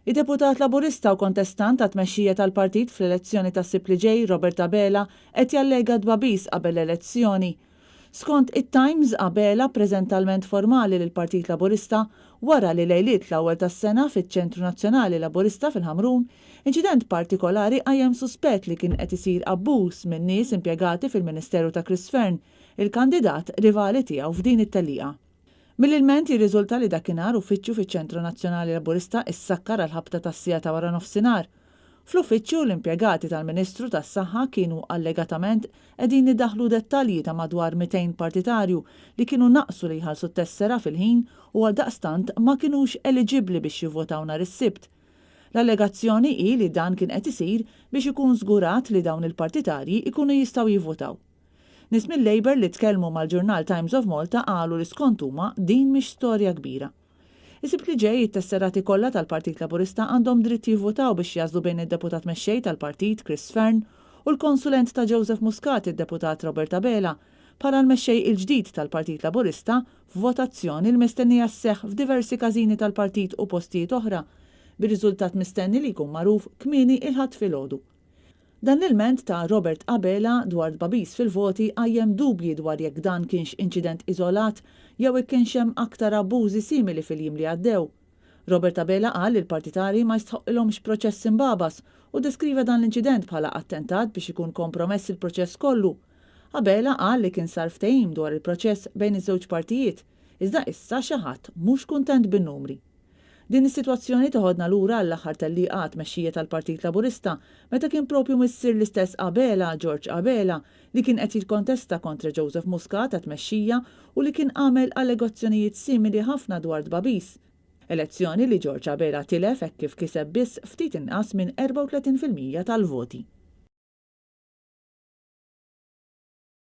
Id-Deputat Laburista u kontestant għat-tmexxija tal-partit fl-elezzjoni tas-Sibt li ġej, Robert Abela, qed jallega tbagħbis qabel l-elezzjoni. Skont it-Times, Abela ppreżenta lment formali lill-Partit Laburista wara li lejliet l-ewwel tas-sena fiċ-Ċentru Nazzjonali Laburista fil-Ħamrun, inċident partikolari qajjem suspett li kien qed isir abbuż minn nies impjegati fil-Ministeru ta' Chris Fearne, il-kandidat rivali tiegħu f'din it-tellieqa. Mill-ilment jirriżulta li dakinhar uffiċċju fiċ-Ċentru Nazzjonali Laburista issakkar għall-ħabta tas-siegħa ta' waranofsinhar. Fl-uffiċċju, l-impjegati tal-Ministru tas-Saħħa kienu allegatament qegħdin idaħħlu dettalji ta' madwar 200 partitarju li kienu naqsu li jħallsu t-tessera fil-ħin u għaldaqstant ma kinux eliġibbli biex jivvotaw nhar is-Sibt. L-allegazzjoni hi li dan kien qed isir biex ikun żgurat li dawn il-partitarji jkunu jistgħu jivvotaw. Nies mil-Labour li tkellmu mal-ġurnal Times of Malta qalu li skont huma din mhix storja kbira. Is-Sibt li ġej it-tesserati kollha tal-Partit Laburista għandhom dritt jivvutaw biex jagħżlu bejn id-Deputat Mexxej tal-Partit Chris Fearne u l-konsulent ta' Joseph Muscat id-Deputat Robert Abela bħala l-Mexxej il-ġdid tal-Partit Laburista f'votazzjoni li mistennija sseħħ f'diversi każini tal-partit u postijiet oħra bir-riżultat mistenni li jkun magħruf kmieni il-Ħadd filgħodu. Dan l-ilment ta' Robert Abela dwar tbagħbis fil-voti qajjem dubji dwar jekk dan kienx inċident iżolat jew jekk kienx hemm aktar abbużi simili fil-jiem li għaddew. Robert Abela qal li l-partitarji ma jistħoqqilhomx proċess imbagħbas u ddeskriva dan l-inċident bħala attentat biex ikun kompromess il-proċess kollu. Abela qal li kien sar ftehim dwar il-proċess bejn iż-żewġ partijiet, iżda issa xi ħadd mhux kuntent bin-numri. Din is-sitwazzjoni toħodna lura għall-aħħar tellieqa għat-tmexxija tal-Partit Laburista meta kien propju missier l-istess Abela, George Abela, li kien qed jikkontesta kontra Joseph Muscat għat-tmexxija u li kien għamel allegazzjonijiet simili ħafna dwar tbagħbis. Elezzjoni li George Abela tilef hekk kif kiseb biss ftit inqas minn 34% tal-voti.